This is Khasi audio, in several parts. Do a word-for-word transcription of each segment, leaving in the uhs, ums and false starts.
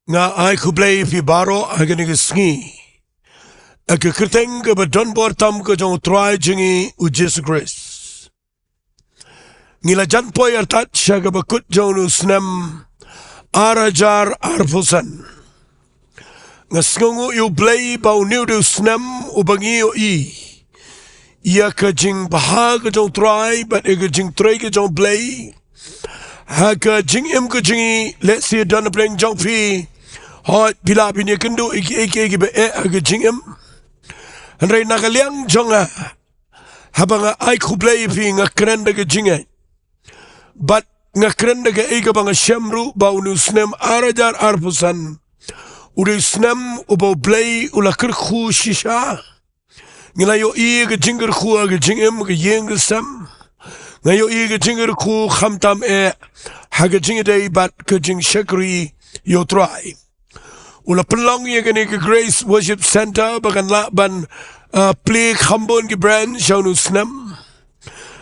Nga ai khublei ïa phi baroh ha kane ka sngi ha ka kyrteng kaba don bor tam ka jong u Trai jong ngi u Jisu Khrist. Ngi la jan poi artat sha kaba kut jong une u snem ar hajar arphew san. Nga sngewnguh ïa u Blei ba une u dei u snem uba ngi ïohi ïa ka jingbha ka jong u Trai bad ïa ka jingtrei ka jong u Blei ha ka jingim ka jong ngi. Lehse don napdeng jong phi, hooid, phi lah ban ïakynduh ïa kiei kiei kiba eh ha ka jingim. Hynrei na ka liang jong nga, haba nga ai khublei ïa phi, nga kren da ka jingngeit bad nga kren da kaei kaba nga shem ruh, ba une u snem ar hajar arphew san u dei u snem uba u Blei u la kyrkhu shisha. Ngi la ïohi ïa ka jingkyrkhu ha ka jingim, ka ïing ka sem. Nga ïohi ïa ka jingkyrkhu khamtam eh ha ka jingïadei bad ka jingshakri ïa u Trai. U la pynlong ïa kane ka Grace Worship Centre ba kan lah ban, ah, plie khambun ki branch ha une u snem.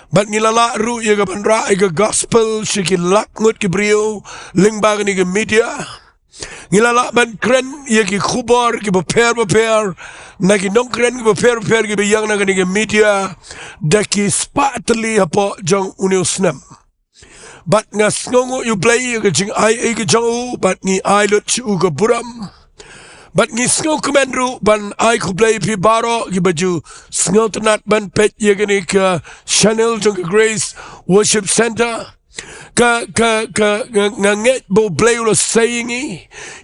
Bad ngi la lah ruh ïa ka ban rah ïa ka gospel sha ki lak ngut ki briew lyngba kane ka media. Ngi la lah ban kren ïa ki khubor kiba pher bapher na ki nongkren kiba pher bapher kiba ïeng na kane ka media da ki spah tylli hapoh jong une u snem. Bad nga sngewnguh ïa u Blei ïa ka jingai ei ka jong u, bad ngi ai lut sha u ka burom. Bad ngi sngewkmen ruh ban ai khublei ïa phi baroh kiba ju sngewtynnat ban peit ïa kane ka channel jong ka Grace Worship Centre. Ka, ka, ka, nga, nga ngeit ba u Blei u la sei ïa ngi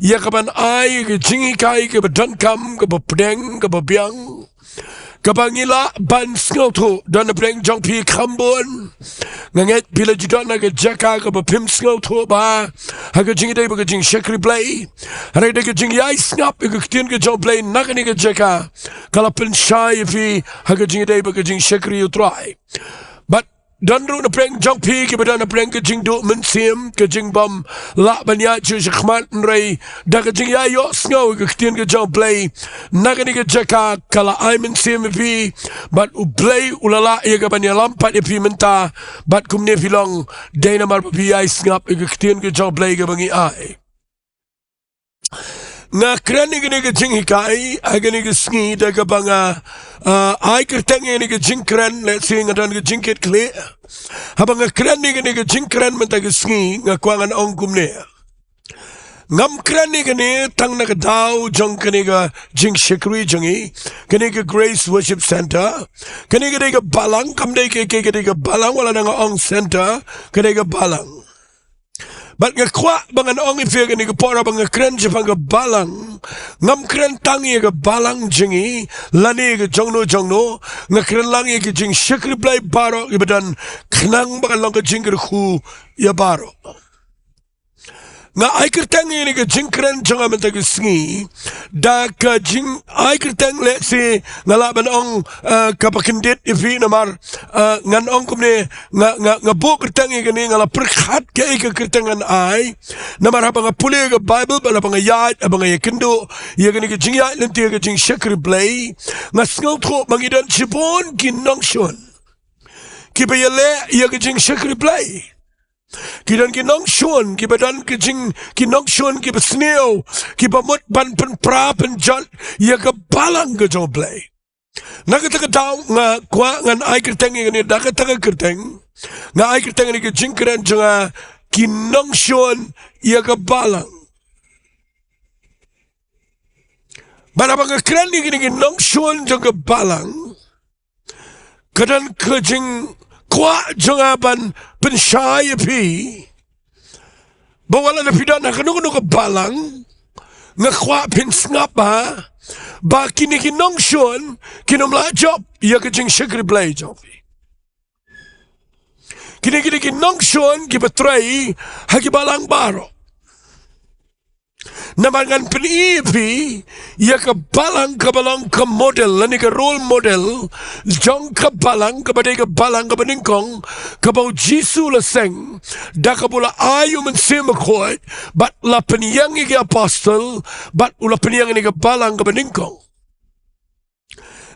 ïa ka ban ai ka jinghikai kaba donkam, kaba pdeng, kaba biang, kaba ngi lah ban sngewthuh. Don napdeng jong phi khambun, nga ngeit phi la ju don ha ka jaka kaba phim sngewthuh bha ha ka jingïadei bad ka jingshakri Blei. Hynrei da ka jingïaisngap ïa ka ktien ka jong u Blei na kane ka jaka, ka la pynshai ïa phi ha ka jingïadei bad ka jingshakri ïa u Trai. Bad don ruh napdeng jong phi kiba don napdeng ka jingduh mynsiem, ka jingbym lah ban ïaid shuh shakhmat, hynrei da ka jingïaid ïohsngew ïa ka ktien ka jong u Blei na kane ka jaka, ka la ai mynsiem ïa phi. Bad u Blei u la lah ïa ka ban ïalam pat ïa phi mynta. Bad kumne phi long, dei namar ba phi ïaisngap ïa ka ktien ka jong u Blei kaba ngi ai. Nga kren ïa kane ka jinghikai ha kane ka sngi da kaba nga, ah, ai kyrteng ïa kane ka jingkren, lehse nga don ka jingkitkhlieh. Haba nga kren ïa kane ka jingkren mynta ka sngi, nga kwah ngan ong kumne. Ngam kren ïa kane tang na ka daw jong kane ka jingshakri jong ngi, kane ka Grace Worship Centre. Kane ka dei ka balang, kam dei ka, ka, ka dei ka balang, wat lada nga ong centre, ka dei ka balang. Bad nga kwah ba ngan ong ïa phi ha kane ka por, haba nga kren shaphang ka balang, ngam kren tang ïa ka balang jong ngi lane ïa ka jongno jongno. Nga kren lang ïa ka jingshakri Blei baroh kiba don khnang ba kan long ka jingkyrkhu ïa baroh. Nga ai kyrteng ïa kane ka jingkren jong nga mynta ka sngi da ka jingai kyrteng, lehse nga lah ban ong, eh, kaba kyndit ïa phi, namar, eh, ngan ong kumne, nga, nga, nga buh kyrteng ïa kane, nga la pyrkhat kaei ka kyrteng ngan ai. Namar haba nga pule ïa ka Baibl bad haba nga ïaid, haba nga ïakynduh ïa kane ka jingïaid lynti ha ka jingshakri Blei, nga sngewthuh ba ngi don shibun ki nongshun kiba ïaleh ïa ka jingshakri Blei. Ki don ki nongshun kiba don ki jing, ki nongshun kiba sniew, kiba mut ban pynpra pynjot ïa ka balang ka jong u Blei. Na kata ka daw nga kwah ngan ai kyrteng ïa kane da kata ka kyrteng. Nga ai kyrteng ïa kane ka jingkren jong nga, ki nongshun ïa ka balang. Bad haba nga kren ïa kine ki nongshun jong ka balang, ka don ka jingkwah jong nga ban pynshai ïa phi ba wat lada phi don ha kano kano ka balang, nga kwah phin sngap ba, ba kine ki nongshun kin ym lah jop ïa ka jingshakri Blei jong phi. Kine, kine ki nongshun kiba trei ha ki balang baroh. Namar ngan pyni ïa phi ïa ka balang kaba long ka model lane ka role model jong ka balang kaba dei ka balang kaba nyngkong kaba u Jisu u la seng da kaba u la ai u Mynsiem Bakhuid bad la pynïeng ïa ki apostol bad u la pynïeng ïa ka balang kaba nyngkong.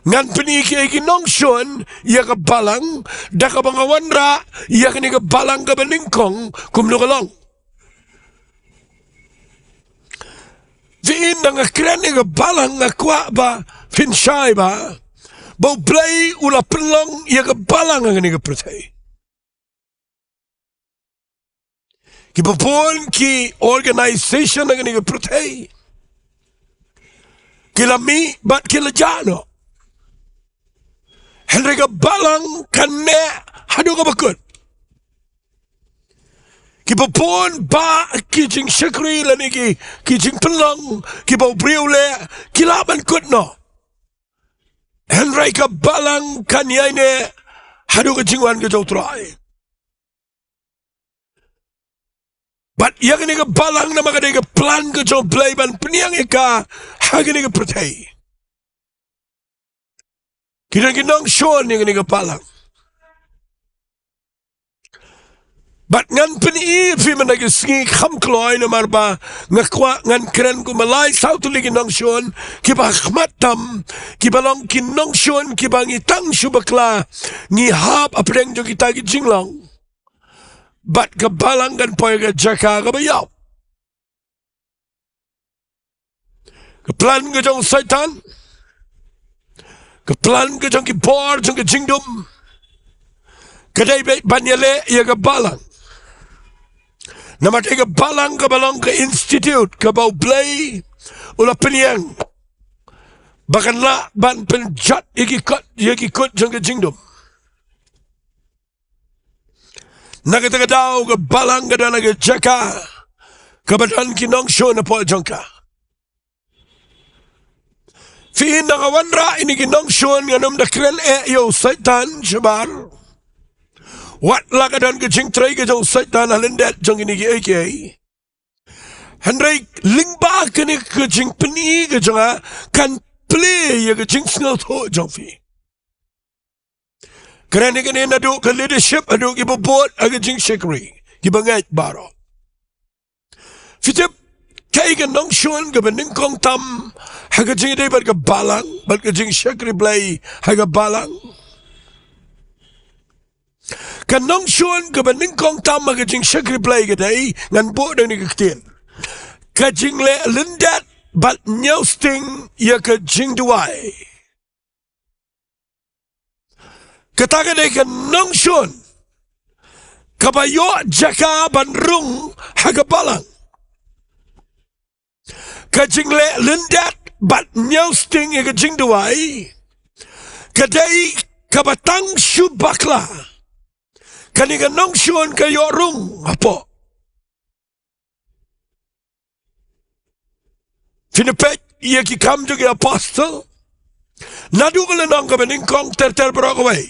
Ngan pyni kiei ki nongshun ïa ka balang da kaba nga wanrah ïa kane ka balang kaba nyngkong kumno ka long. Tang nga kren ïa ka balang, nga kwah ba phin shai ba, ba U Blei u la pynlong ïa ka balang ha kane ka pyrthei. Kiba bun ki organisation ha kane ka pyrthei ki la mih bad ki la jah noh. Hynrei ka balang kan neh haduh kaba kut. Kiba bun bah ki jingshakri lane ki, ki jingpynlong kiba u briew u leh ki lah ban kut noh. Hynrei ka balang kan ïai neh haduh ka jingwan ka jong U Trai. Bad ïa kane ka balang namar ka dei ka plan ka jong U Blei ban pynïeng ïa ka ha kane ka pyrthei. Ki don ki nongshun ïa kane ka balang. Bad ngan pyni ïa phi mynta ki sngi kham kloi namar ba nga kwah ngan kren kumba lai saw tylli ki nongshun kiba ha khmat tam, kiba long ki nongshun kiba ngi tang shu bakla ngi hap hapdeng jong kita ki jinglong. Bad ka balang kan poi ha ka jaka kaba ïap. Ka plan ka jong u Soitan, ka plan ka jong ki bor jong ka jingdum, ka dei beit ban ïaleh ïa ka balang. Namar dei ka balang kaba long ka institute kaba U Blei u la pynïeng ba kan lah ban pynjot ïa ki kut, ïa ki kut jong ka jingdum. Na kata ka daw ka balang ka don ha ka jaka kaba don ki nongshun hapoh jong ka. Phi, ynda nga wanrah ïa kine ki nongshun ngan ym da kren eh ïa u Soitan shabar. Wat la ka don ka jingtrei ka jong u Soitan ha lyndet jong kine kiei kiei. Hynrei lyngba kane ka jingpyni ka jong nga kan plie ïa ka jingsngewthuh jong phi. Kren ïa kane naduh ka leadership haduh kiba bud ha ka jingshakri, kiba ngeit baroh. Phi tip kaei ka nongshun kaba nyngkong tam ha ka jingïadei bad ka balang, bad ka jingshakri Blei ha ka balang? Ka nongshun kaba nyngkong tam ha ka jingshakri Blei ka dei, ngan buh da kane ka ktien, ka jingleh lyndet bad ñiewsting ïa ka jingduwai. Kata ka dei ka nongshun kaba ïoh jaka ban rung ha ka balang. Ka jingleh lyndet bad ñiewsting ïa ka jingduwai ka dei kaba tang shu bakla kane ka nongshun ka ïoh rung hapoh. Phin ïa peit ïa ki Kam jong ki Apostol, naduh ka lynnong kaba nyngkong ter ter baroh kawei.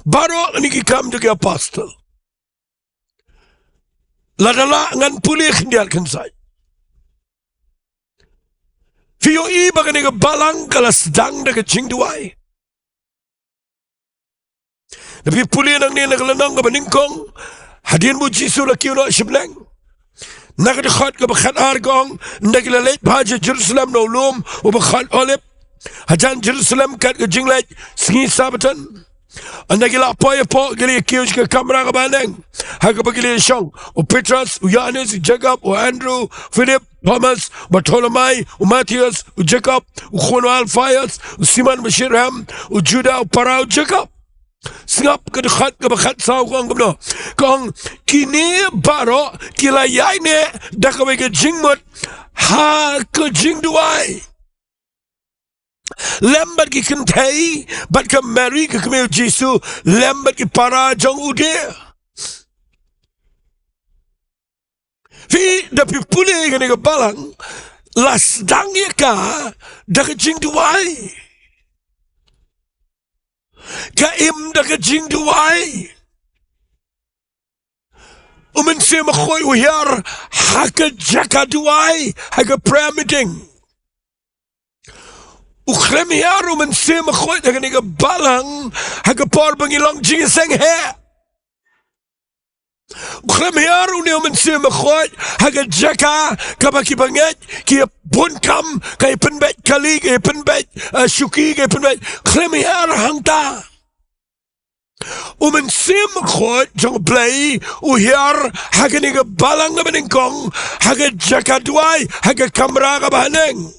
Baroh kine ki Kam jong ki Apostol, lada lah ngan pule khyndiat khyndiat, phi ïohi ba kane ka balang ka la sdang da ka jingduwai. Lada phi pule nangne na ka lynnong kaba nyngkong, hadien ba u Jisu u la kiew noh sha bneng, na ka dkhot kaba khatar ka ong, ynda ki la leit bha sha Jerusalem na u lum uba khot Olib, hajan Jerusalem kat ka jingleit sngi Sabbaton, ynda ki la poi hapoh ki la ïa kiew sha ka kamra kaba neng, ha kaba ki la ïa shong, u Petros, u Ïoannis, u Jakob, u Andru, Philip, Thomas, Bartholomai, u Mathaios, u Jakob, u khun u Alphaios, u Simon ba shitrhem, u Juda u para u Jakob. Sngap ka dkhot kaba khatsaw ka ong kumno. Ka ong, kine baroh ki la ïaineh da kawei ka jingmut ha ka jingduwai lem bad ki kynthei bad ka Mary ka kmie u Jisu lem bad ki para jong u die. Phi, lada phi pule ïa kane ka balang, la sdang ïa ka da ka jingduwai. Ka im da ka jingduwai. U Mynsiem Bakhuid u hiar ha ka jaka duwai, ha ka prayer meeting. U khlem hiar u Mynsiem Bakhuid ha kane ka balang ha ka por ba ngi long jingïaseng heh. U khlem hiar une u Mynsiem Bakhuid ha ka jaka kaba ki bangeit ki ïa bun kam, ka ïa pynbeit kali, ka ïa pynbeit, eh, shuki, ka ïa pynbeit. Khlem hiar hangta. U Mynsiem Bakhuid jong U Blei u hiar ha kane ka balang kaba nyngkong, ha ka jaka duwai, ha ka kamra kaba haneng.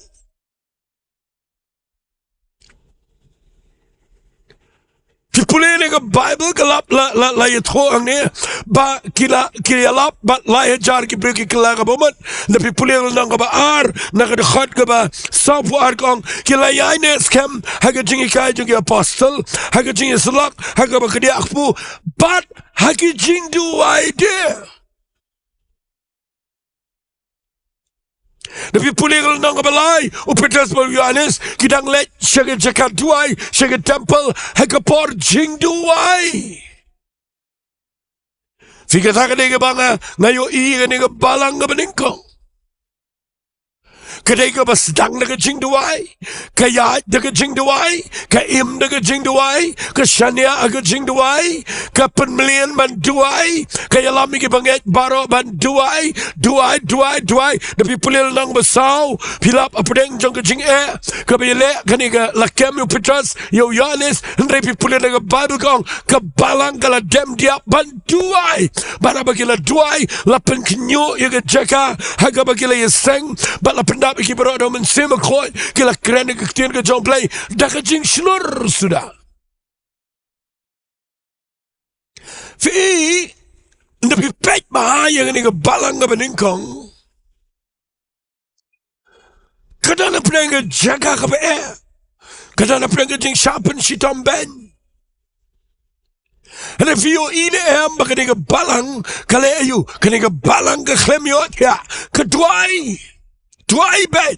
Phi pule na ka Baibl ka lap la, la, la ïathuh hangne ba ki la, ki ïalap bad lai hajar ki briew ki kylla ka bamut. Lada phi pule lynnong kaba ar, na ka dkhot kaba sawphew ar ka ong, ki la ïaineh skhem ha ka jinghikai jong ki apostol, ha ka jingïasyllok, ha kaba khyndiat kpu, bad ha ki jingduwai de. Lada phi pule lynnong kaba lai, u Petros bad u Ïoannis ki dang leit sha ka jaka duwai, sha ka temple, ha ka por jingduwai. Phi, kata ka dei kaba nga, nga ïohi ha kane ka balang kaba nyngkong. Ka dei kaba sdang da ka jingduwai, ka ïaid da ka jingduwai, ka im da ka jingduwai, ka shaniah ha ka jingduwai, ka pynmlien ban duwai, ka ïalam ïa ki bangeit baroh ban duwai, duwai, duwai, duwai. Lada phi pule lynnong ba saw, phi lap hapdeng jong ka jingeh kaba ïaleh kane ka, la kem ïa u Petros, ïa u Ïoannis, hynrei phi pule na ka Baibl ka ong, ka balang ka la dem diap ban duwai. Bad haba ki la duwai, la pynkhynñiuh ïa ka jaka ha kaba ki la ïaseng, bad la pyndap ïa ki baroh da u Mynsiem Bakhuid, ki la kren ïa ka ktien ka jong U Blei da ka jingshlur suda. Phi, lada phi peit bha ïa kane ka balang kaba nyngkong, ka don hapdeng ka jaka kaba eh, ka don hapdeng ka jingshah pynshitom beiñ. Hynrei phi ïohi ne em ba kane ka balang ka leh aïu? Kane ka balang ka khlem ïohthiah, ka duwai. Duwai beit.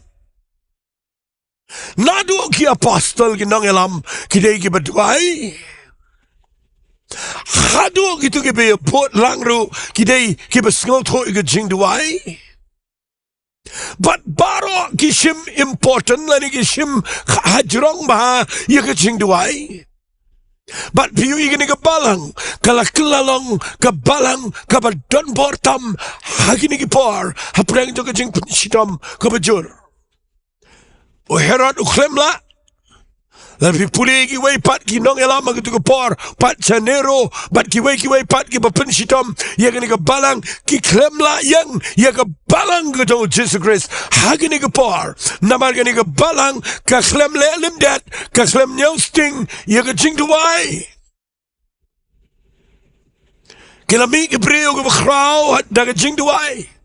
Naduh ki apostol, ki nongïalam, ki dei kiba duwai. Haduh kito kiba ïabud lang ruh, ki dei kiba sngewthuh ïa ka jingduwai. Bad baroh ki shim important lane ki shim hajrong bha ïa ka jingduwai. Bad phi ïohi kane ka balang ka la kylla long ka balang kaba don bor tam ha kine ki por, hapdeng jong ka jingpynshitom kaba jur. U Herod u khlem lah. Lada phi pule ïa kiwei pat ki nongïalam ha kito ki por, pat sha Nero bad kiwei kiwei pat kiba pynshitom ïa kane ka balang, ki khlem lah ïeng ïa ka balang ka jong U Jisu Khrist ha kane ka por. Namar kane ka balang ka khlem leh lyndet, ka khlem ñiewsting ïa ka jingduwai. Ki la mih ki briew kiba khraw da ka jingduwai.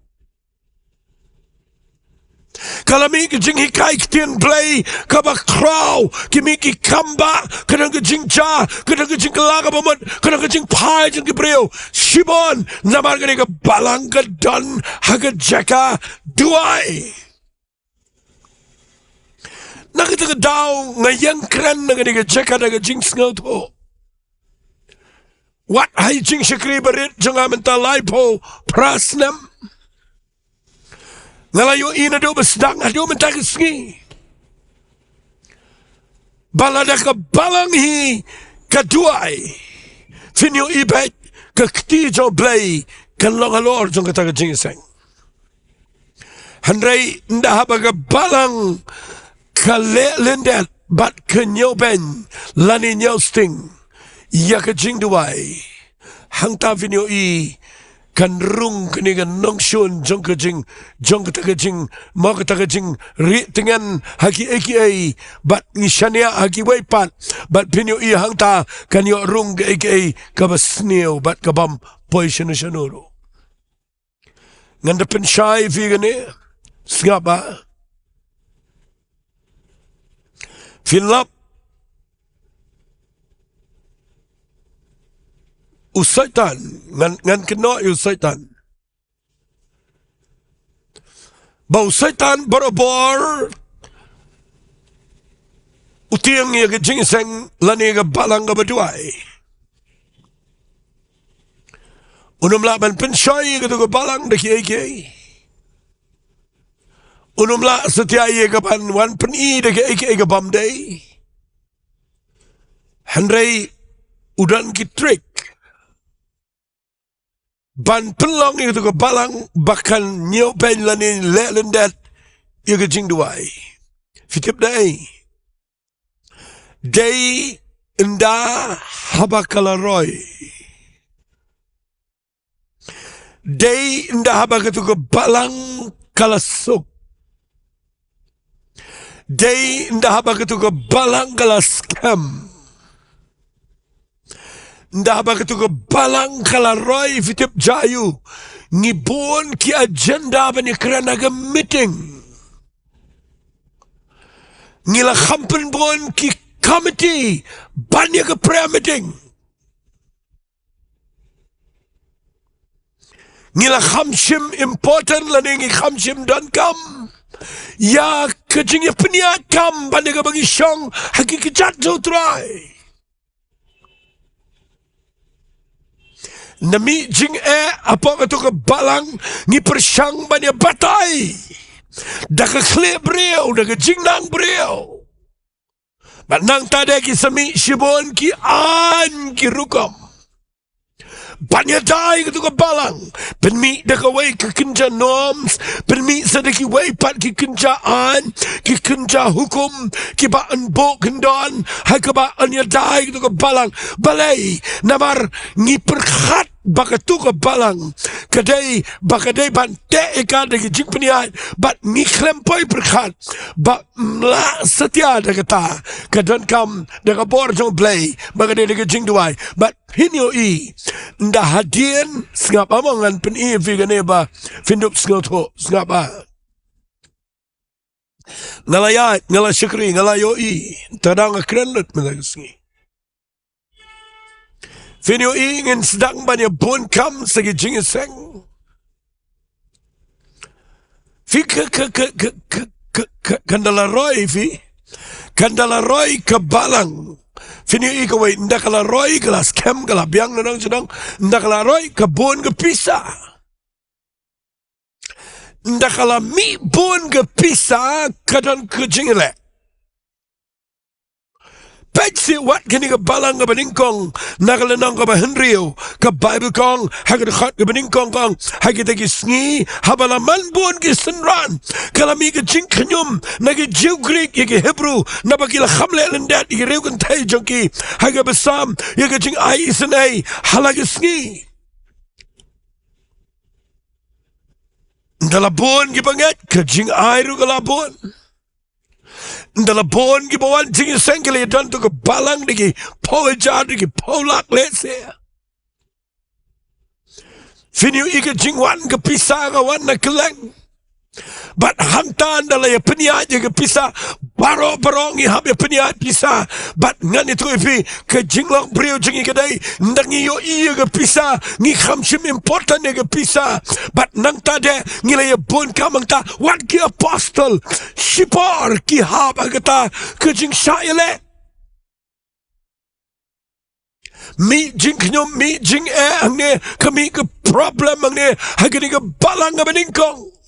Ka la mih ka jinghikai ktien Blei kaba khraw, ki mih ki kambah, ka don ka jingjia, ka don ka jingkylla kaba mut, ka don ka jingphai jong ki briew. Shibun namar kane ka balang ka don ha ka jaka duwai. Na kata ka daw nga ïeng kren na kane ka jaka da ka jingsngewthuh. Wat ha i jingshakri barit jong nga mynta laiphew phra snem, nga la ïohi naduh ba sdang haduh mynta ka sngi ba lada ka balang hi ka duwai, phin ïohi beit ka kti jong U Blei kan long halor jong kata ka jingïaseng. Hynrei ynda haba ka balang ka leh lyndet bad ka ñiewbeiñ lane ñiewsting ïa ka jingduwai, hangta phin ïohi kan rung kane ka nongshun jong ka jing, jong kata ka jing, mo kata ka jingrieh tngen ha kiei kiei, bad ngi shaniah ha kiwei pat, bad phin ïohi hangta kan ïoh rung kaei kaei kaba sniew bad kabym poi shano shano ruh. Ngan da pynshai ïa phi kane, sngap bha. Phin lap u Soitan, ngan, ngan kynnoh ïa u Soitan. Ba u Soitan barabor u tieng ïa ka jingïaseng lane ka balang kaba duwai. Un ym lah ban pynshoi ïa kato ka balang da kiei kiei. Un ym lah satia ïa ka ban wan pyni da kiei kiei ka bym dei. Hynrei u don ki trik ban pynlong ïa kato ka balang ba kan ñiewbeiñ lane leh lyndet ïa ka jingduwai. Phi tip da ei? Dei ynda haba ka la roi. Dei ynda haba katu ka balang ka la suk. Dei ynda haba katu ka balang ka la skhem. Ynda haba katu ka balang ka la roi, phi tip jia aiu? Ngi bun ki agenda ban ïakren ha ka meeting. Ngi la kham pynbun ki committee ban ïa ka prayer meeting. Ngi la kham shim important lane ngi kham shim donkam ïa ka jingïapynïaid kam ban ïa kaba ngi shong ha ki kjat jong U Trai. Ngi mih jingeh hapoh katu ka balang, ngi pyrshang ban ïa batai da ka khlieh briew, da ka jingnang briew. Bad nangta de ki sa mih shibun ki aiñ ki rukom ban ïada ïa katu ka balang. Pynmih da kawei ka kynja norms, pynmih sa da kiwei pat ki kynja aiñ, ki kynja hukum, kiba yn buh kyndon ha kaba yn ïada ïa katu ka balang. Balei? Namar ngi pyrkhat ba katu ka balang ka dei, ba ka dei ban teh ïa ka da ki jingpynïaid, bad ngi khlem poi pyrkhat ba ym lah satia da kata, ka donkam da ka bor jong U Blei ba ka dei da ka jingduwai. Bad phin ïohi, ynda hadien, sngap, ym ngan pyni ïa phi kane ba phin dup sngewthuh, sngap, ah. Nga la ïaid, nga la shakri, nga la ïohi, te dang nga kren lut mynta ka sngi. Phin ïohi ngin sdang ban ïa bun kam sa ki jingïaseng. Phi ka, ka, ka, kan da la roi phi. Kan da la roi ka balang. Phin ïohi kawei, ynda ka la roi, ka la skhem, ka la biang na nong shnong. Ynda ka la roi, ka bun ka pisa. Ynda ka la mih bun ka pisa, ka don ka jingïaleh. Peit seh wat kane ka balang kaba nyngkong, na ka lynnong kaba hynriew, ka Baibl ka ong, ha ka dkhot kaba nyngkong ka ong, ha kita ki sngi, haba la man bun ki synran, ka la mih ka jingkhñium, na ki Jiw Grik ïa ki Hebru, naba ki la kham leh lyndet ïa ki riew kynthei jong ki, ha kaba sam ïa ka jingai isynei ha la ki sngi. Ynda la bun ki bangeit, ka jingai ruh ka la bun. Ynda la bun kiba wan jingïaseng, ki la ïadon tu ka balang da ki phew hajar, da ki phew lak lehse. Phin ïohi ka jingwan ka pisa ka wan na kylleng. Bad hangta ynda la ïapynïaid ïa ka pisa, baroh baroh ngi hap ïapynïaid pisa. Bad ngan ïathuh ïa phi, ka jinglong briew jong ngi ka dei, ynda ngi ïohi ïa ka pisa, ngi kham shim important ïa ka pisa. Bad nangta de ngi la ïabun kam hangta, wat ki apostol shipor ki hap ha kata ka jingshah ïaleh. Mih jingkhñium, mih jingeh hangne, ka mih ka problem hangne ha kane ka balang kaba nyngkong.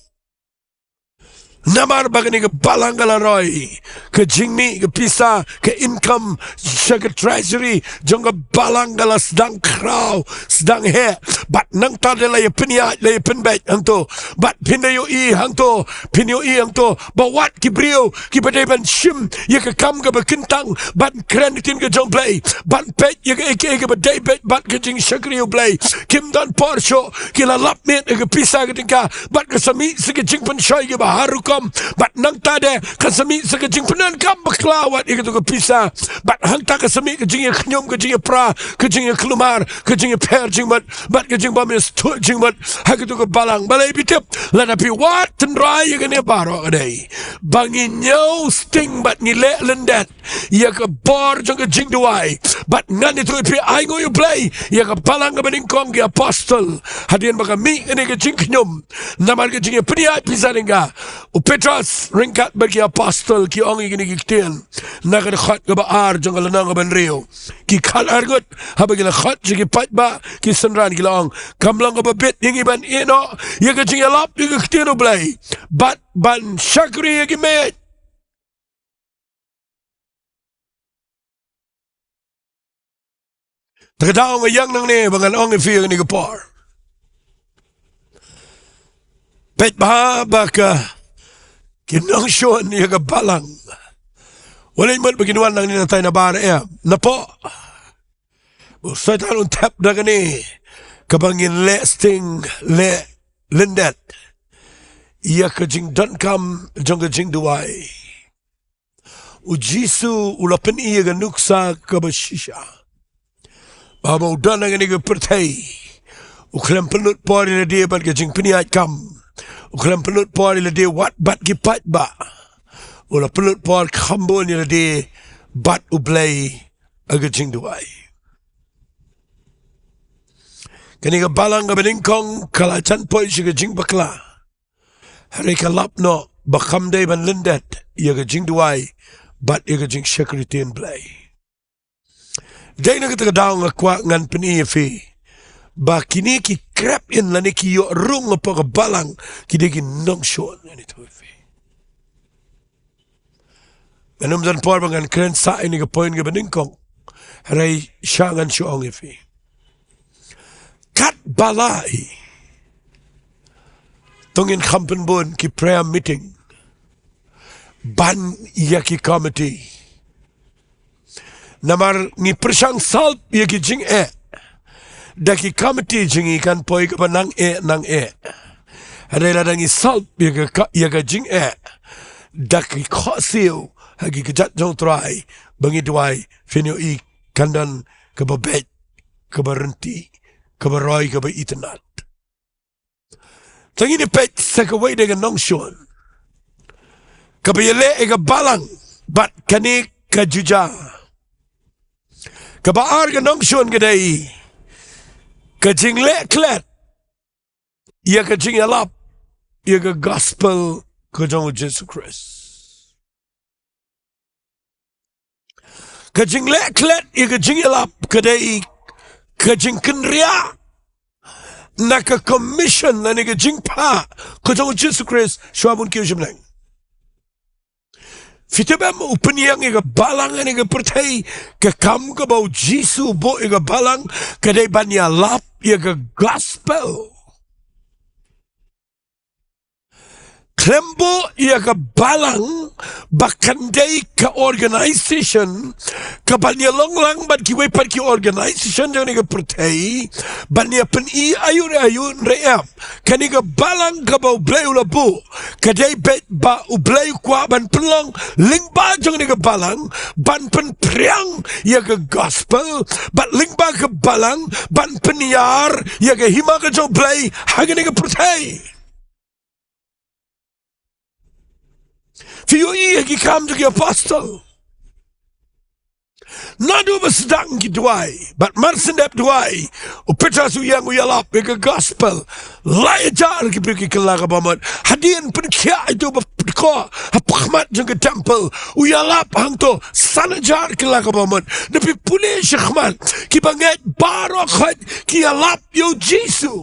Namar ba kane ka balang ka la roi ka jingmih ka pisa, ka income sha ka treasury jong ka balang ka la sdang khraw, sdang heh. Bad nangta de la ïapynïaid, la ïapynbeit hangto. Bad phin da ïohi hangto, phin ïohi hangto ba wat ki briew kiba dei ban shim ïa ka kam kaba kyntang, ban kren ktien ka jong U Blei, ban peit ïa kaei kaei kaba dei beit bad ka jingshakri U Blei, kim don por shuh, ki la lap miet ïa ka pisa ka tyngka. Bad ka sa mih sa ka jingpynshoi kaba har rukom. Bad nangta de ka sa mih sa ka jingpyndonkam bakla wat ïa katu ka pisa. Bad hangta ka sa mih ka jingïakhñium, ka jingïapra, ka jingïakhlummar, ka jingïapher jingmut, bad ka jingbym ïasngewthuh jingmut ha katu ka balang. Balei? Phi tip, lada phi wad tynrai ïa kane baroh ka dei ba ngi ñiew sting bad ngi leh lyndet ïa ka bor jong ka jingduwai. Bad ngan ïathuh ïa phi, ainguh ïa U Blei ïa ka balang kaba nyngkong ki apostol. Hadien ba ka mih kane ka jingkhñium namar ka jingïapynïaid pisa tyngka, u Petros ryngkat bad ki apostol ki ong ïa kine ki ktien na ka dkhot kaba ar jong ka lynnong kaba hynriew. Ki khadar ngut, haba ki la khot sha ki paidbah ki synran, ki la ong, kam long kaba bit ïa ngi ban ïehnoh ïa ka jingïalap ïa ka ktien U Blei bad ban shakri ïa ki miej. Te ka daw nga ïeng nangne ba ngan ong ïa phi ha kane ka por. Peit bha ba ka, ki nongshun ïa ka balang, Wat leh mut ba kin wan nangne natai nabar, eh, napoh ba u Soitan un thep da kane kaba ngin leh sting, leh lyndet ïa ka jingdonkam jong ka jingduwai. U Jisu u la pyni ïa ka nuksa kaba shisha ba haba u don ha kane ka pyrthei, u khlem pynlut por ïa lade bad ka jingpynïaid kam, u khlem pynlut por ïa lade wat bad ki paidbah. U la pynlut por kham bun ïa lade bad U Blei ha ka jingduwai. Kane ka balang kaba nyngkong ka la jan poi sha ka jingbakla, hynrei ka lap noh ba kam dei ban lyndet ïa ka jingduwai bad ïa ka jingshakri ktien Blei. Dei na kata ka daw nga kwah ngan pyni ïa phi ba kine ki krep in lane ki ïoh rung hapoh ka balang ki dei ki nongshun, ngan ïathuh ïa phi. Ngan ym don por ba ngan kren sah ïa kane ka point kaba nyngkong, hynrei sha ngan shu ong ïa phi, katba lah hi to ngin kham pynbun ki prayer meeting ban ïa ki committee. Namar ngi pyrshang solve ïa ki jingeh da ki committee jong ngi, kan poi kaba nang eh nang eh. Hynrei lada ngi solve ïa ka, ïa ka jingeh da ki khohsiew ha ki kjat jong U Trai ba ngi duwai, phin ïohi kan don kaba beit, kaba ryntih, kaba roi, kaba itynnad. Te ngin ïa peit sa kawei de ka nongshun kaba ïaleh ïa ka balang bad kane ka juja. Kaba ar ka nongshun ka dei ka jingleh klet ïa ka jingïalap ïa ka gospel ka jong U Jisu Khrist. Ka jingleh klet ïa ka jingïalap ka dei ka jingkynriah na ka commission lane ka jingphah ka jong U Jisu Khrist shuwa ban kiew sha bneng. Phi tip em, u pynïeng ïa ka balang ha kane ka pyrthei, ka kam kaba U Jisu u buh ïa ka balang ka dei ban ïalap ïa ka gospel. Khlem buh ïa ka balang ba kan dei ka organization kaban ïalong lang bad kiwei pat ki organization jong kane ka pyrthei ban ïa pyni aïu re aïu, hynrei em, kane ka balang kaba U Blei u la buh ka dei beit ba U Blei u kwah ban pynlong lyngba jong kane ka balang ban pynphriang ïa ka gospel, bad lyngba ka balang ban pynïar ïa ka hima ka jong U Blei ha kane ka pyrthei. Phi ïohi ha ki Kam jong ki Apostol, naduh ba sdang ki duwai bad mar shu dep duwai, u Petros u ïeng u ïalap ïa ka gospel. Lai hajar ki briew ki kylla ka bamut. Hadien pynkhiah ïa uto ba pynkoh hakhmat jong ka temple, u ïalap hangto, san hajar ki kylla ka bamut. Da phi pule shakhmat, kiba ngeit baroh khoit ki ïalap ïa U Jisu.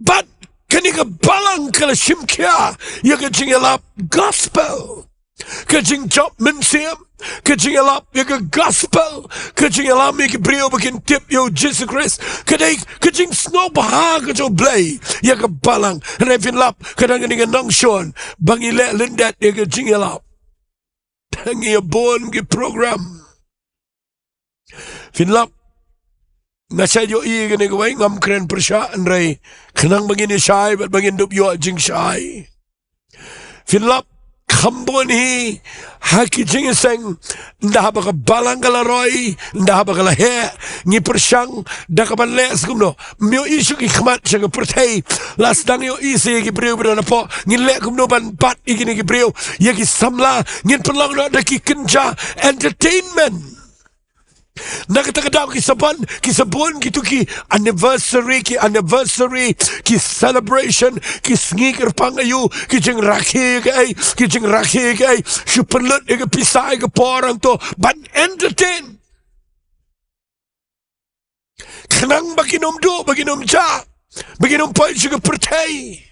Bad kane ka balang ka la shim khia ïa ka jingïalap gospel, ka jingjop mynsiem, ka jingïalap ïa ka gospel, ka jingïalam ïa ki briew ba kin tip ïa U Jisu Khrist. Ka dei ka jingsngewbha ka jong U Blei ïa ka balang. Hynrei phin lap, ka dang kane ka nongshun ba ngi leh lyndet ïa ka jingïalap. Ngi ïa bun ki program. Phin lap, nga shait ïohi kane kawei, ngam kren pyrshah, hynrei khnang ba ngin ïa shai bad ba ngin dup ïoh jingshai. Phin lap, kham bun hi ha ki jingïaseng, ynda haba ka balang ka la roi, ynda haba ka la heh, ngi pyrshang da kaban leh sa kumno. Ym ïohi shuh ki khmat sha ka pyrthei, la sdang ïohi sa ïa ki briew ba don hapoh, ngin leh kumno ban bat ïa kine ki briew, ïa ki samla, ngin pynlong noh da ki kynja entertainment. Na kata ka daw ki sa bun, ki sa bun kito ki anniversary, ki anniversary, ki celebration, ki sngi kyrpang aïu, ki jingrakhe kaei, ki jingrakhe kaei, shu pynlut ïa ka pisa ïa ka por hangto ban entertain. Khnang ba kin ym duh, ba kin ym jah, ba kin ym poi sha ka pyrthei.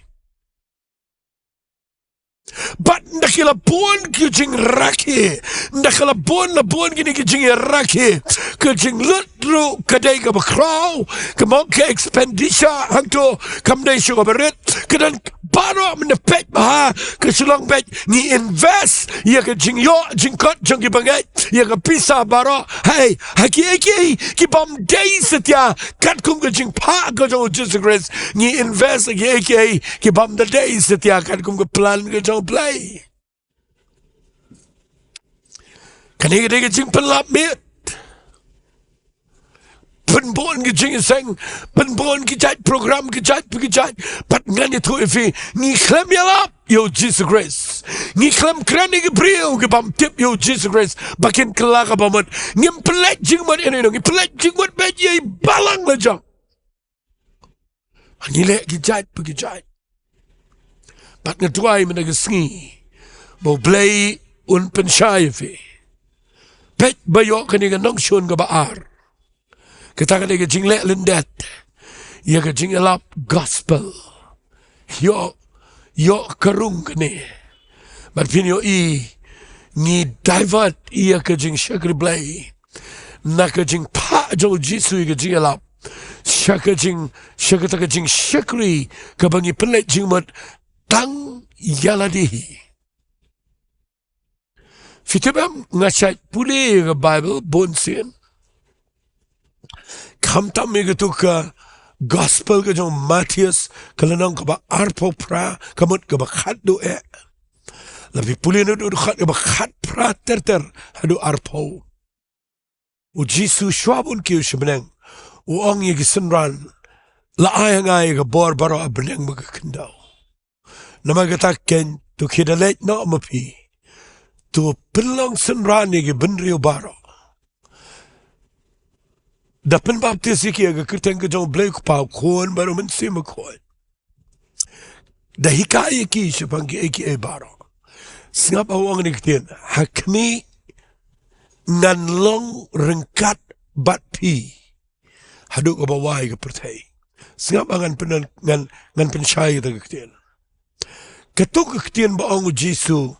Bad ynda ki la bun ki jingrakhe, ynda ki la bun, la bun kine ki jingrakhe, ka jinglut ruh ka dei kaba khraw, ka mut ka expenditure hangto kam dei shuh kaba rit. Ka don baroh mynta peit bha ka shu long beit ngi invest ïa ka jingïoh jingkot jong ki bangeit, ïa ka pisa baroh, hei, ha kiei kiei ki bym dei satia katkum ka jingphah ka jong u Jisu Khrist. Ngi invest ha kiei kiei ki bym da dei satia katkum ka plan ka jong u Blei. Kane ka dei ka jingpynlap miet. Pynbun ki jingïaseng, pynbun ki jait program, ki jait, ki jait. Bad ngan ïathuh ïa phi, ngi khlem ïalap ïa u Jisu Khrist, ngi khlem kren ïa ki briew ki bym tip ïa u Jisu Khrist ba kin kylla kaba mut, ngim pynleit jingmut ïa ino ino, ngi pynleit jingmut beit ïa i balang lajong. Ngi leh ki jait pa ki jait. Bad nga duwai mynta ka sngi ba u Blei un pynshai ïa phi. Peit ba ïoh kane ka nongshun kaba ar. Kata ka dei ka jingleh lyndet ïa ka jingïalap gospel. Ïoh, ïoh ka rung kane. Bad phin ïohi ngi divert ïa ka jingshakri Blei na ka jingphah jong u Jisu ïa ka jingïalap sha ka jing, sha kata ka jingshakri kaba ngi pynleit jingmut tang ïa lade hi. Phi tip em, nga shait pule ïa ka Baibl bun sien. Khamtam ïa katu ka gospel ka jong u Mathaios, ka lynnong kaba arphew phra, ka mut kaba khatduh eh. Lada phi pule naduh dkhot kaba khatphra ter ter haduh arphew. U Jisu shuwa ba un kiew sha bneng, u ong ïa ki synran, la ai ha nga ïa ka bor baroh ha bneng bad ha khyndew. Namar kata keiñ to khie da leit noh ma phi, to pynlong synran ïa ki bynriew baroh. Da pynbaptis ïa ki ha ka kyrteng ka jong u Blei u Kpa, u Khun bad u Mynsiem Bakhuid. Da hikai ïa ki shaphang kiei kiei baroh. Sngap ba u ong kane ka ktien, ha khmih ngan long ryngkat bad phi haduh kaba wai ka pyrthei. Sngap ba ngan pyn, ngan, ngan pynshai kata ka ktien. Katu ka ktien ba ong u Jisu,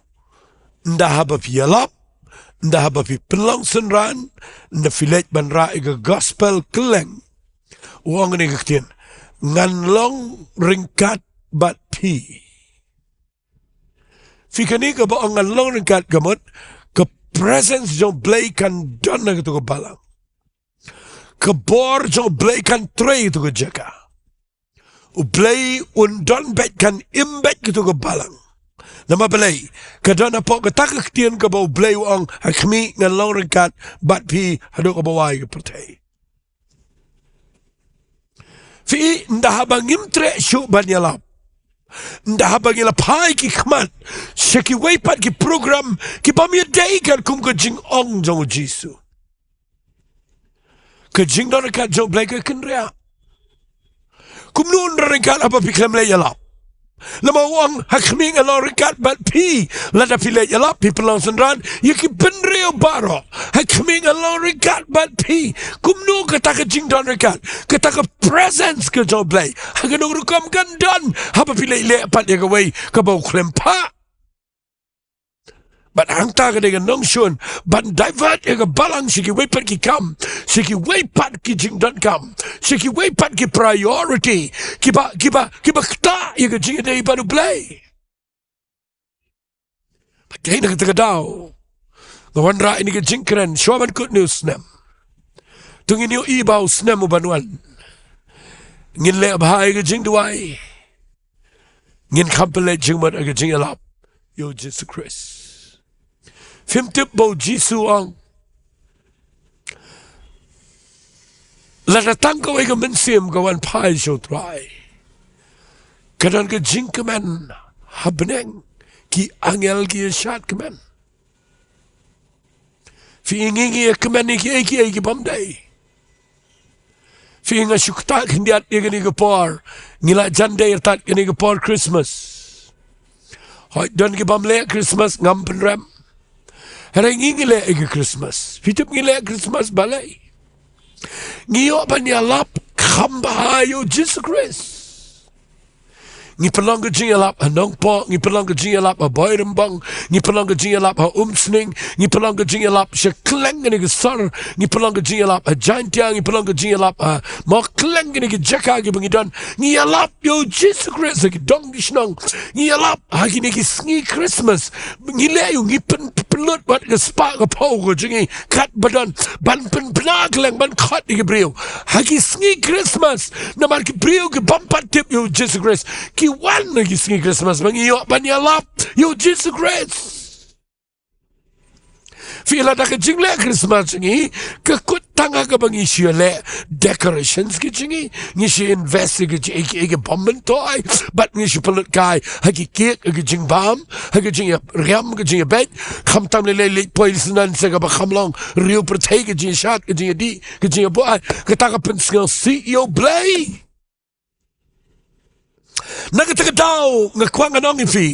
ynda haba phi ïalap, ynda haba phi pynlong synran, ynda phi leit ban rah ïa ka gospel kylleng. U ong kane ka ktien, ngan long ryngkat bad phi. Phi, kane kaba ong ngan long ryngkat ka mut, ka presence jong u Blei kan don ha katu ka balang. Ka bor jong u Blei kan trei ha katu ka jaka. U Blei un don beit, kan im beit ha katu ka balang. Namar balei? Ka don hapoh kata ka ktien kaba u Blei u ong, ha khmih ngan long ryngkat bad phi haduh kaba wai ka pyrthei. Phi, ynda haba ngim treh shuh ban ïalap, ynda haba ngi la phai ki khmat sha kiwei pat ki program ki bym ïadei katkum ka jingong jong u Jisu, ka jingdon ryngkat jong u Blei ka kynriah. Kumno un don ryngkat haba phi khlem leit ïalap? Namar u ong, ha khmih ngan long ryngkat bad phi. Lada phi leit ïalap, phi pynlong synran ïa ki bynriew baroh. Ha khmih ngan long ryngkat bad phi. Kumno kata ka jingdon ryngkat, kata ka presence ka jong u Blei ha kano ka rukom kan don haba phi leit leh pat ïa kawei kaba u khlem phah? Bad hangta ka dei ka nongshun ban divert ïa ka balang sha kiwei pat ki kam, sha kiwei pat ki jingdonkam, sha kiwei pat ki priority kiba, kiba, kiba ktah ïa ka jingïadei bad u Blei. Bad dei na kata ka daw nga wanrah ïa kane ka jingkren shuwa ban kut une u snem. To ngin ïohi ba u snem uban wan ngin leh bha ïa ka jingduwai, ngin kham pynleit jingmut ha ka jingïalap ïa u Jisu Khrist. Phim tip ba u Jisu u ong, lada tang kawei ka mynsiem ka wan phai sha u Trai, ka don ka jingkmen ha bneng, ki angel ki ïa shad kmen. Phi, ngi, ngi ïa kmen ïa kiei kiei ki bym dei. Phi, nga shu ktah khyndiat ïa kane ka por, ngi la jan dei artat kane ka por Christmas. Hooid, don ki bym leh Christmas, ngam pynrem. Hynrei ngi, ngi leh ïa ka Christmas. Phi tip ngi leh Christmas balei? Ngi ïoh ban ïalap kham bha ïa u Jisu Khrist. Ngi pynlong ka jingïalap ha Nongpoh, ngi pynlong ka jingïalap ha Boirymbong, ngi pynlong ka jingïalap ha Umsning, ngi pynlong ka jingïalap sha kylleng kane ka sor, ngi pynlong ka jingïalap ha Jaintia, ngi pynlong ka jingïalap ha mo kylleng kane ka jaka kiba ngi don. Ngi ïalap ïa u Jisu Khrist ha ki dong ki shnong. Ngi ïalap ha kine ki sngi Christmas. Ngi leh ïa u, ngi pyn, pynlut bad ka spah ka phew ka jong ngi katba don ban pynbna kylleng ban khot ïa ki briew ha ki sngi Christmas. Namar ki briew ki bym pat tip ïa u Jisu Khrist ki wan ha ki sngi Christmas ba ngi ïoh ban ïalap ïa u Jisu Khrist. Phi, lada ka jingleh Christmas jong ngi ka kut tang ha kaba ngi shu leh decorations ki jong ngi, ngi shu invest ïa ki, ïa ki, ïa ki bym myntoi, bad ngi shu pynlut kai ha ki cake, ha ki jingbam, ha ki jingïariam, ha ki jingïabeit. Khamtam lei lei leit poi syndon sha kaba kham long riew pyrthei, ka jingïashad, ka jingïadih, ka jingïabuaid. Kata ka pynsngewsih ïa U Blei. Na kata ka daw nga kwah ngan ong ïa phi,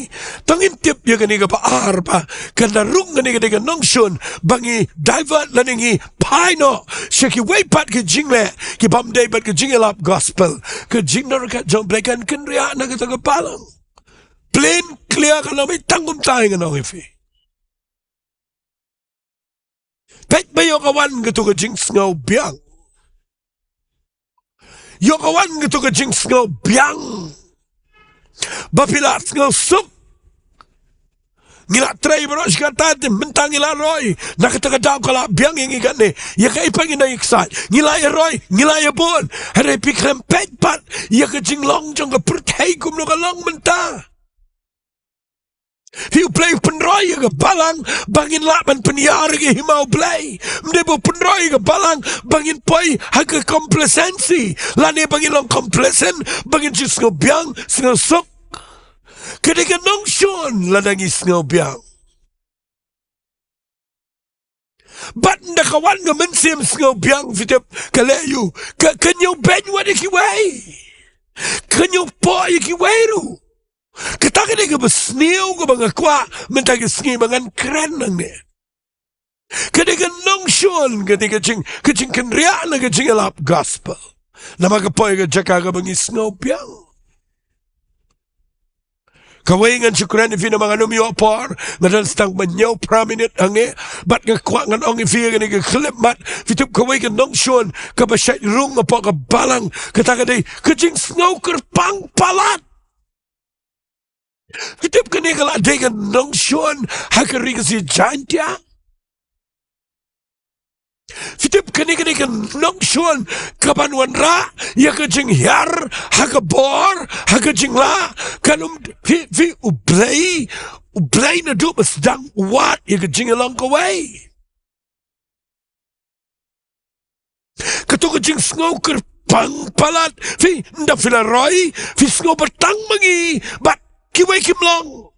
to ngin tip ïa kane kaba ar ba kan da rung kane ka dei ka nongshun ba ngi divert lane ngi phai noh sha kiwei pat ki jingleh ki bym dei bad ka jingïalap gospel. Ka jingdon ryngkat jong U Blei kan kynriah na kata ka balang. Plain clear, kan ym ai tang kumta, ngan ong ïa phi. Peit ba ïoh ka wan kato ka jingsngew biang. Ïoh ka wan kato ka jingsngew biang. Ba phi la sngew suk. Ngi la trei baroh shi katta, te mynta ngi la roi. Na kata ka daw ka la biang ïa ngi katne. Ïa kaei pat ngin nang ïaksaid? Ngi la ïa roi, ngi la ïa bun. Hynrei phi khlem peit pat ïa ka jinglong jong ka pyrthei kumno ka long mynta. Phi, U Blei u pynroi ïa ka balang ba ngin lah ban pynïar ïa ka hima U Blei. Ym dei ba u pynroi ïa ka balang ba ngin poi ha ka complacency, lane ba ngin long complacent, ba ngin shu sngew biang, sngew suk. Ka dei ka nongshun lada ngi sngew biang. Bad ynda ka wan ka mynsiem sngew biang, phi tip ka leh ïa u, ka, ka ñiew beiñ wat ïa kiwei. Ka ñiew poh ïa kiwei ruh. Kata ka dei kaba sniew kaba nga kwah mynta ki sngi ba ngan kren nangne. Ka dei ka nongshun, ka dei ka jing, ka jingkynriah na ka jingïalap gospel. Namar ka poi ka jaka kaba ngi sngew biang. Kawei ngan shu kren ïa phi namar ngan ym ïoh por, nga don tang ba hynñiew phra minit hangne, bad nga kwah ngan ong ïa phi ïa kane ka khyllipmat, phi tip kawei ka nongshun kaba shait rung hapoh ka balang, kata ka dei ka jingsngew kyrpang palat. Phi tip kane ka la dei ka nongshun ha ka ri Khasi Jaintia. Phi tip kane, kane ka nongshun kaban wanrah ïa ka jinghiar ha ka bor, ha ka jinglah, kan ym, phi, phi, U Blei, U Blei naduh ba sdang u wad ïa ka jingïalong kawei. Kato ka jingsngew kyrpang palat, phi, ynda phi la roi, phi sngew ba tang ma ngi bad kiwei kim long.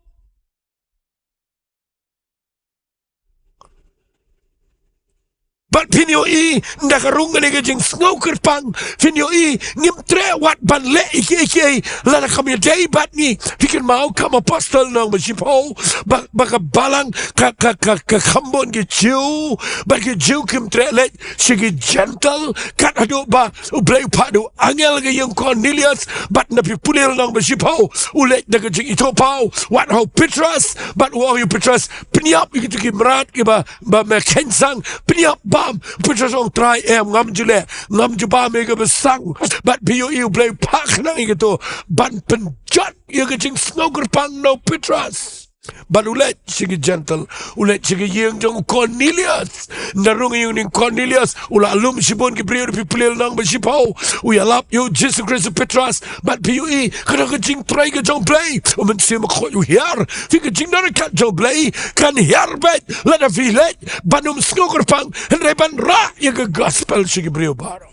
Bad phin ïohi, ynda ka rung kane ka jingsngew kyrpang, phin ïohi ngim treh wat ban leh ïa kiei kiei, lada kam ïadei bad ngi. Phi kynmaw, kam apostol nong ba shiphew, ba, ba ka balang, ka, ka, ka, ka kham bun ki Jiw, bad ki Jiw kim treh leit sha ki Gentile, kat haduh ba U Blei u phah da u angel ha ka ïing Cornelius, bad ynda phi pule lynnong ba shiphew, u leit da ka jingithuhpaw, wat ha u Petros, bad u ong ïa u Petros, pynïap ïa kito ki mrad kiba, ba me kheiñ sang, pynïap bam. U Petros u ong, Trai, em, ngam ju leh, ngam ju bam ïa kaba sang. Bad phi ïohi U Blei u phah khnang ïa kito ban pynjot ïa ka jingsngew kyrpang na u Petros. Bad u leit sha ki Gentile, u leit sha ki ïing jong u Cornelius. Ynda rung ïa une u Cornelius, u la lum shibun ki briew, phi pule lynnong ba shiphew. U ïalap ïa u Jisu Khrist, u Petros, bad phi ïohi, ka don ka jingtrei ka jong U Blei. U Mynsiem Bakhuid u hiar. Phi, ka jingdon ryngkat jong U Blei kan hiar beit lada phi leit ban ym sngew kyrpang, hynrei ban rah ïa ka gospel sha ki briew baroh.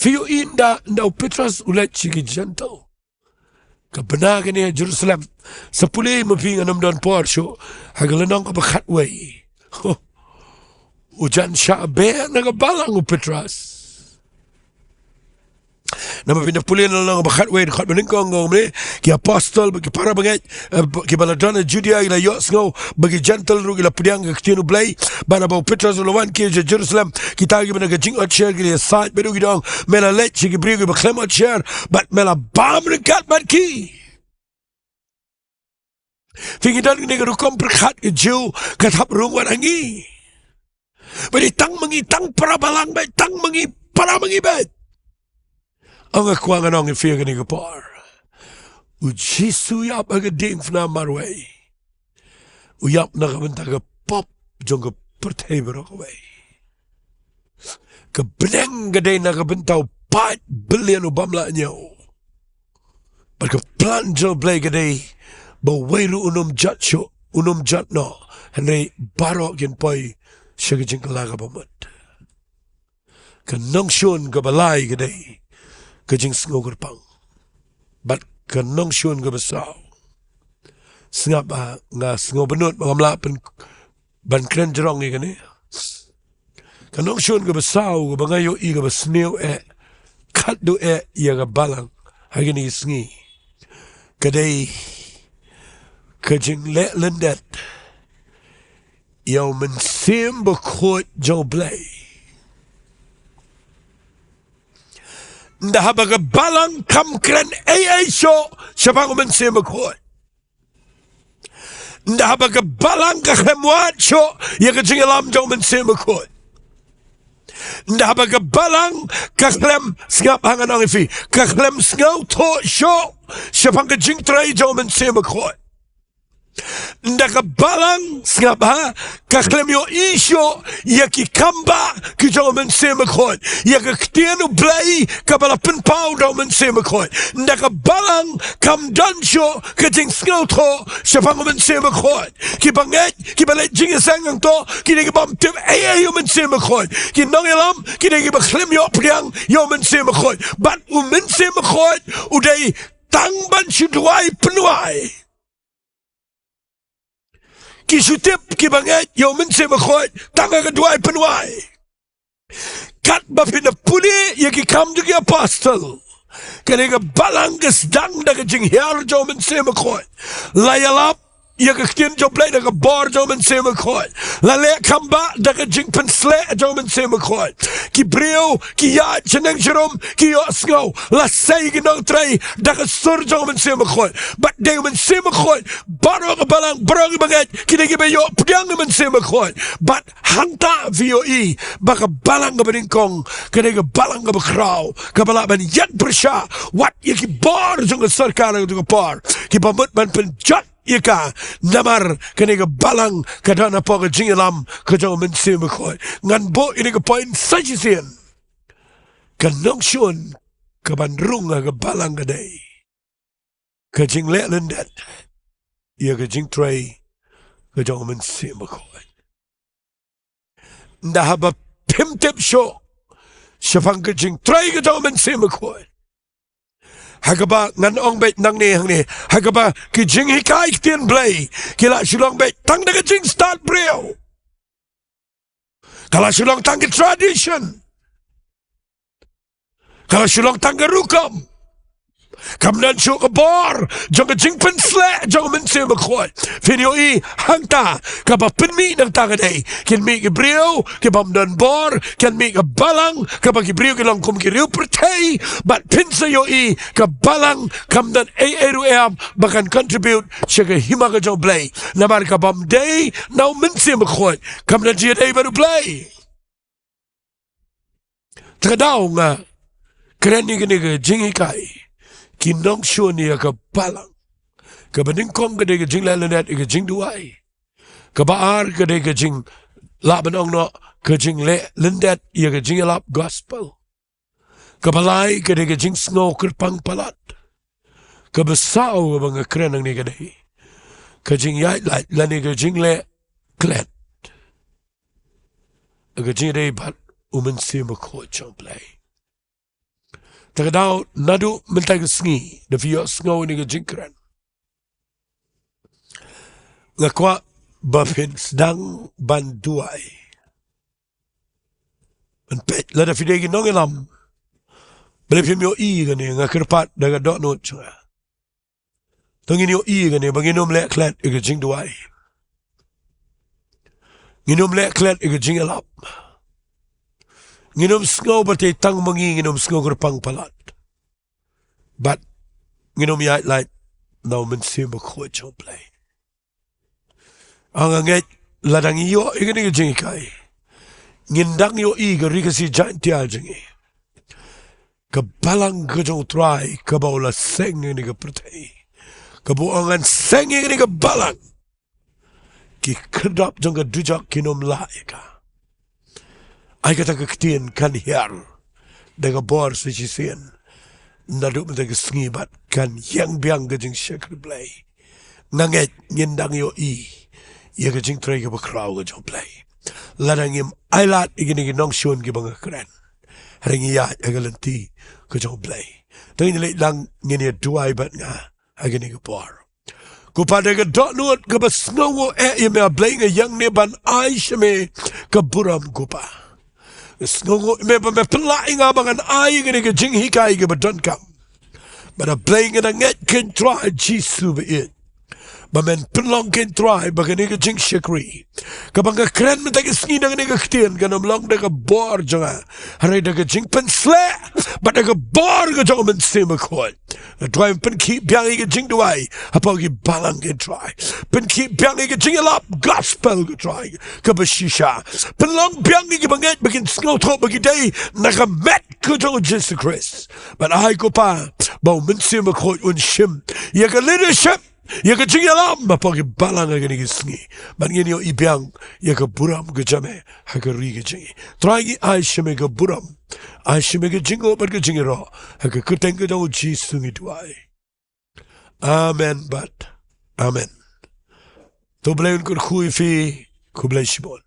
Phi ïohi, ynda, ynda u Petros u leit sha ki Gentile, ka bna kane ha Jerusalem. Sa pule ma phi, ngan ym don por shuh, ha ka lynnong kaba khatwei. Huh. U jan shah beh na ka balang u Petros. Namar phin da pule na lynnong ba khatwei, dkhot ba nyngkong, ong kumne: Ki apostol bad ki para bangeit, eh, ba, kiba la don ha Judia ki la ïohsngew ba ki Jentil ruh ki la pdiang ïa ka ktien U Blei. Bad haba u Petros u la wan ki sha Jerusalem, kita kiba na ka jingotsher ki la ïasaid bad u, ki da ong: Me la leit sha ki briew kiba khlem otsher bad me la bam ryngkat bad ki. Phi, ngi don kane ka rukom pyrkhat ka Jiw ka thap rung wat ha ngi. Ba dei tang ma ngi, tang para balang bad, tang ma ngi, para ma ngi bad. Ong, nga kwah ngan ong ïa phi ha kane ka por, U Jisu u ïap ha ka diengphna marwei. U ïap na ka bynta ka pop jong ka pyrthei baroh kawei. Ka bneng ka dei na ka bynta u paid brilliant u bym lah ñiew. Bad ka plan jong U Blei ka dei ba uwei ruh un ym jot shuh, un ym jot noh, hynrei baroh kin poi sha ka jingkylla kaba mut. Ka nongshun kaba lai ka dei ka jingsngew kyrpang. Bad ka nongshun kaba saw, sngap, ah, nga sngew bynnud ba ngam lah pyn, ban kren jrong ïa kane. Ka nongshun kaba saw kaba nga ïohi kaba sniew eh, khadduh eh ïa ka balang ha kine ki sngi, ka dei ka jingleh lyndet ïa U Mynsiem Bakhuid jong U Blei. Ynda haba ka balang kam kren ei ei shuh shaphang U Mynsiem Bakhuid, ynda haba ka balang ka khlem wad shuh ïa ka jingïalam jong U Mynsiem Bakhuid, ynda haba ka balang ka khlem, sngap, ha, ngan ong ïa phi, ka khlem sngewthuh shuh shaphang ka jingtrei jong U Mynsiem Bakhuid, ynda ka balang, sngap, ha, ka khlem ïohi shuh ïa ki kambah ki jong U Mynsiem Bakhuid, ïa ka ktien U Blei kaba la pynpaw da U Mynsiem Bakhuid, ynda ka balang kam don shuh ka jingsngewthuh shaphang U Mynsiem Bakhuid, ki bangeit kiba leh jingïaseng hangto ki dei ki bym tip ei ei ïa U Mynsiem Bakhuid. Ki nongïalam ki dei kiba khlem ïoh pdiang ïa U Mynsiem Bakhuid. Bad U Mynsiem Bakhuid u dei tang ban shu duwai pynduwai. Ki shu tip ki bangeit ïa U Mynsiem Bakhuid tang ha ka duwai pynduwai. Katba phin da pule ïa Ki Kam jong ki Apostol, kane ka balang ka sdang da ka jinghiar jong U Mynsiem Bakhuid. La ïalap ïa ka ktien jong U Blei da ka bor jong U Mynsiem Bakhuid. La leh kambah da ka jingpynsleh jong U Mynsiem Bakhuid. Ki briew ki ïaid shaneng sharum, ki ïohsngew. La sei ki nongtrei da ka sur jong U Mynsiem Bakhuid. Bad dei U Mynsiem Bakhuid baroh ka balang, baroh ki bangeit ki dei kiba ïoh pdiang ïa U Mynsiem Bakhuid. Bad hangta phi ïohi ba ka balang kaba nyngkong ka dei ka balang kaba khraw, kaba lah ban ïeng pyrshah wat ïa ki bor jong ka sorkar ha kato ka por, kiba mut ban pynjot ïa ka. Namar kane ka balang ka don hapoh ka jingïalam ka jong U Mynsiem Bakhuid. Ngan buh ïa kane ka point sa shisien. Ka nongshun kaban rung ha ka balang ka dei ka jingleh lyndet ïa ka jingtrei ka jong U Mynsiem Bakhuid. Ynda haba phim tip shuh shaphang ka jingtrei ka jong U Mynsiem Bakhuid, ha kaba ngan ong beit nangne hangne, ha kaba ki jinghikai ktien Blei ki la shu long beit tang da ka jingstad briew. Ka la shu long tang ka tradition. Ka la shu long tang ka rukom. Kam don shuh ka bor jong ka jingpynsleh jong U Mynsiem Bakhuid. Phin ïohi hangta kaba pynmih nangta ka dei, kin mih ki briew ki bym don bor, kin mih ka balang kaba ki briew ki long kum ki riew pyrthei. Bad phin sa ïohi ka balang kam don ei ei ruh em ba kan contribute sha ka hima ka jong U Blei. Namar ka bym dei na U Mynsiem Bakhuid, kam don jingïadei bad U Blei. Te ka daw nga kren ïa kane ka jinghikai, ki nongshun ïa ka balang. Kaba nyngkong ka dei ka jingleh lyndet ïa ka jingduwai. Kaba ar ka dei ka jing, lah ban ong noh, ka jingleh lyndet ïa ka jingïalap gospel. Kaba lai ka dei ka jingsngew kyrpang palat. Kaba saw kaba nga kren hangne ka dei ka jingïaid lait lane ka jingleh klet ha ka jingïadei bad U Mynsiem Bakhuid jong U Blei. Te ka daw naduh mynta ka sngi, da phi ïohsngew ïa kane ka jingkren, nga kwah ba phin sdang ban duwai. Ban peit lada phi dei ki nongïalam Balei phim ïohi ïa kane? Nga kyrpad da ka dohnud jong nga. To ngin ïohi ïa kane ba ngin ym leh klet ïa ka jingduwai. Ngin ym leh klet ïa ka jingïalap. Ngin ym sngew ba tei tang ma ngi, ngin ym sngew kyrpang palat. Bad ngin ym ïaid lait na u Mynsiem Bakhuid jong U Blei. Nga ngeit lada ngi ïoh ïa kane ka jinghikai, ngin dang ïohi ka ri Khasi Jaiñtia jong ngi, ka balang ka jong U Trai kaba u la seng ïa kane ka pyrthei. Kaba u ong, ngan seng ïa kane ka balang. Ki khyrdop jong ka dujok kin ym lah ïa ka. Ai kata ka ktien kan hiar da ka bor sa shisien naduh mynta ka sngi bad kan ïeng biang ka jingshakri Blei. Nga ngeit ngin dang ïohi ïa ka jingtrei kaba khraw ka jong U Blei lada ngim ailad ïa kine ki nongshun kiba nga kren. Hynrei ngi ïaid ha ka lynti ka jong U Blei. To ngin leit lang, ngin ïa duwai bad nga ha kine ki por. Ko Pa, da ka dohnud kaba sngewnguh eh ïa me, A Blei, nga ïeng ne ban ai sha me ka burom, ko Pa. Nga sngewnguh ïa me ba me pynlah ïa nga ba ngan ai ïa kane ka jinghikai kaba donkam. Bad A Blei, nga da ngeit, ko Trai Jisu ba ïeit, ba men pynlong, ko Trai, ba kane ka jingshakri kaba nga kren mynta ka sngi na kane ka ktien kan ym long da ka bor jong nga, hynrei da ka jingpynsleh bad da ka bor ka jong U Mynsiem Bakhuid. Nga duwai, pynkhih biang ïa ka jingduwai hapoh ki balang, ko Trai. Pynkhih biang ïa ka jingïalap gospel, ko Trai, kaba shisha. Pynlong biang ïa kiba ngeit ba kin sngewthuh ba ki dei na ka met ka jong U Jisu Khrist. Bad ai, ko Pa, ba U Mynsiem Bakhuid un shim ïa ka leadership, ïa ka jingïalam hapoh ki balang ha kine ki sngi. Bad ngin ïohi biang ïa ka burom ka jong me ha ka ri ka jong ngi. Trai, ngi ai sha me ka burom, ai sha me ka jingnguh bad ka jingïaroh. Ha ka kyrteng ka jong U Jisu ngi duwai. Amen bad amen. To U Blei un kyrkhu ïa phi. Khublei shibun.